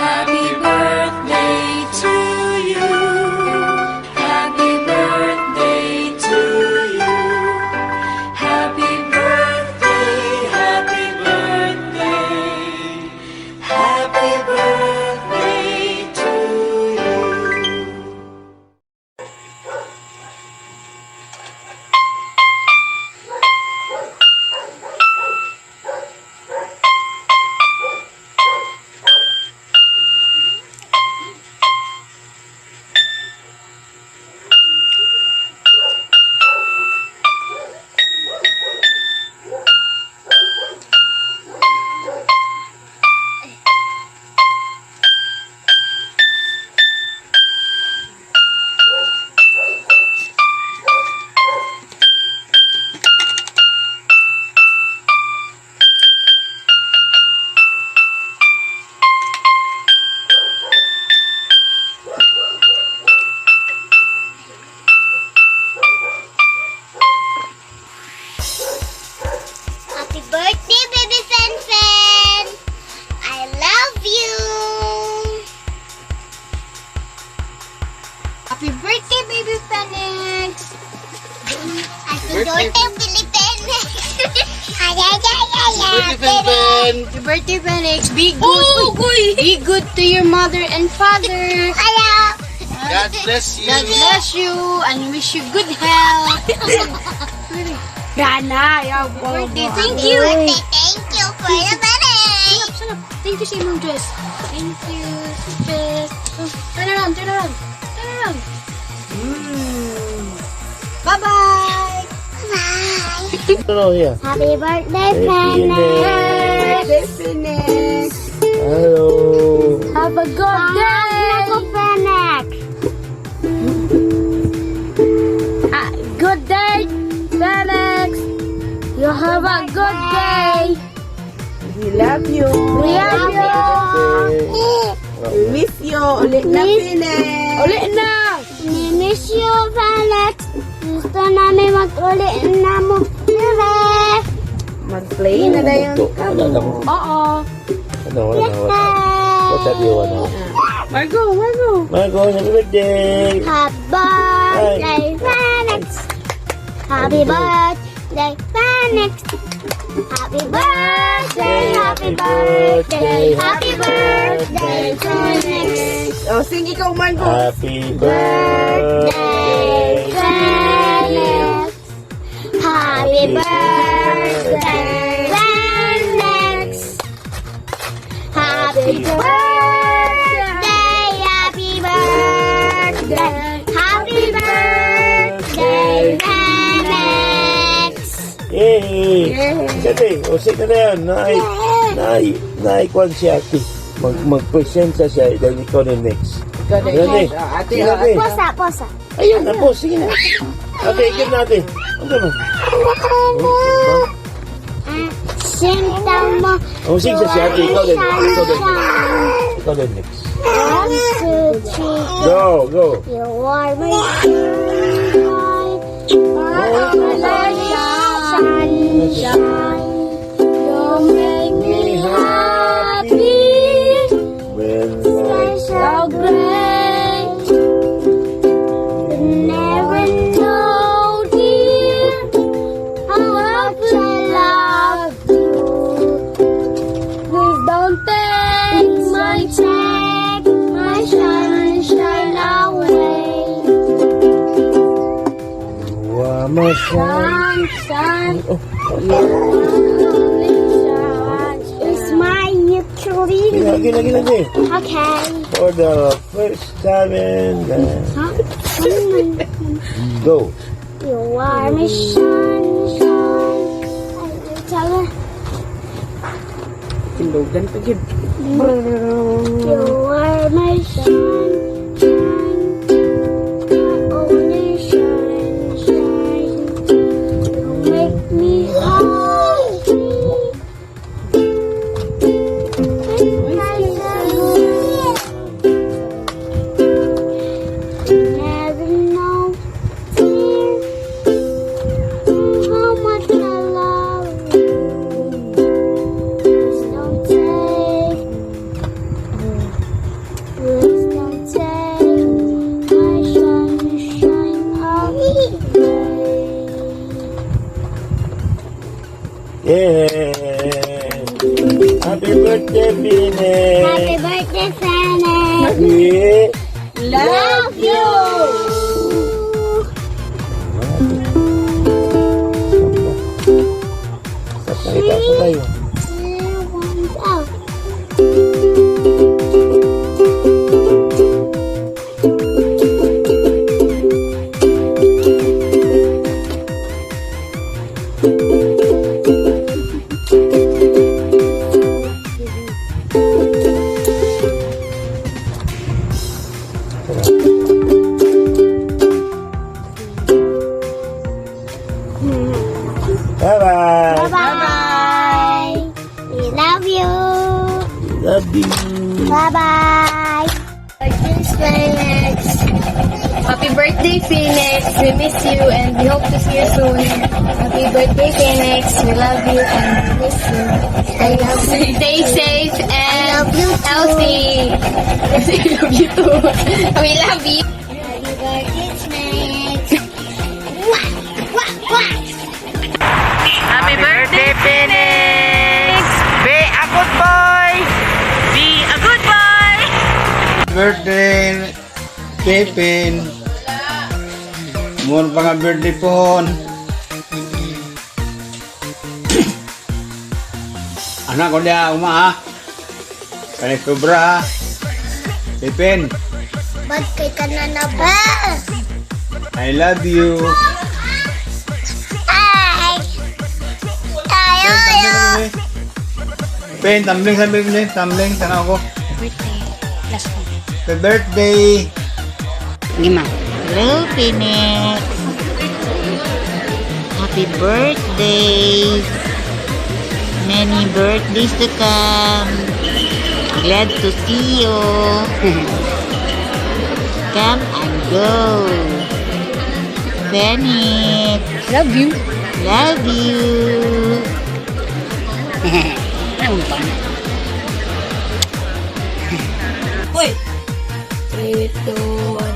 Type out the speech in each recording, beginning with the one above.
Happy birthday to you. Happy birthday to you. Happy birthday, happy birthday. Happy birthday to you. Happy birthday, baby Fen Fen! I love you! Happy birthday, baby Phoenix! Happy birthday, Billy Fen! Ay, ay, ay, ay, ay, Birthday, Fen Fen! Happy birthday, Phoenix! Be good! Be good to your mother and father! Hello! God bless you! God bless you and wish you good health! Gana! Birthday, thank you! Birthday, thank you for the birthday! Sarap, sarap. Thank you sa imong dress. Thank you, dress. Oh, turn around, turn around. Turn around. Bye-bye! Bye! Ano here? Happy birthday, Happy Phoenix! Phoenix! Hello! Have a good day! Ako, Phoenix! Ah, good day, Phoenix! You have a good day! We love you. We love you! We miss you. Ulit na, Phoenix. Ulit na! We miss you, Phoenix! Gusto namin mag-uli na mo. Dire! Mag-play na na yun. Ano na ko? Oo. Ano, ano, ano? What's up, you ano? Margo, Margo. Margo, happy birthday! Happy birthday, Phoenix! Happy birthday, Phoenix! Happy birthday, happy birthday, happy birthday, Phoenix! Oh, sing ikaw, Margo. Happy birthday! Phoenix! Happy birthday, Phoenix! Happy birthday, happy birthday, happy birthday, Phoenix! Yay! Sige, o sige na yan. Naay, naay, naay kwan siya, ate. Mag-present sa siya dahil ikaw na next. Ikaw na Sige, next. Oh, ate, sige, oh, ate. Posa, posa. Ayun, na po, sige na. Ate, ikip na ate. Ano ba? Sinta mo. Oh, sige siya, ate. Ikaw din. Ikaw din. Ikaw din next. One, two, three. Go, go. You are my sunshine, my sunshine. You make me happy. When life So great. You never know, dear, how much I love you. Please don't take my Take my sunshine away. You are my sun. Sunshine. Oh, It's my ukulele. Lagi, lagi, lagi. Okay. For the first time in the. Huh? Go. You are my sunshine. Tell her. Tindugan pa gyud. You are my sunshine, my only sunshine. You make me happy. You never know, dear, how much I love you. Please don't take Happy birthday, Phoenix! Happy birthday, Phoenix! We love you! Stop na, itaas na tayo. Two, one, go. Bye-bye! Bye-bye! We love you! Love you! Bye-bye! Phoenix! Happy birthday, Phoenix. We miss you and we hope to see you soon. Happy birthday, Phoenix. We love you and miss you. I love you. Stay safe and love you too. healthy. I love you too. We love you. Happy birthday, Phoenix! Wah! Wah! Wah! Happy birthday, Phoenix! Be a good boy! Be a good boy! Birthday, Pepin. More pa nga birthday pohon. Anak ko niya, uma ha. Kani sobra ha. Pepin, Ba't kay ka na na ba? I love you. Ay! Tayo! Yo! Pepin, tumbling sa Pepin, tumbling, tanaw ko. Happy birthday. Hello, Phoenix. Happy birthday. Many birthdays to come. Glad to see you. Come and go. Phoenix. Love you. Love you. Three, two, one.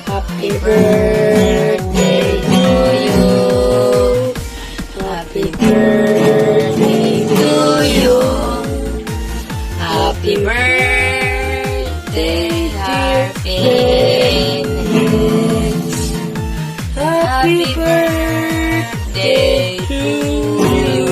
Happy birthday to you. Happy birthday to you. Happy birthday, dear Phoenix. Happy birthday to you.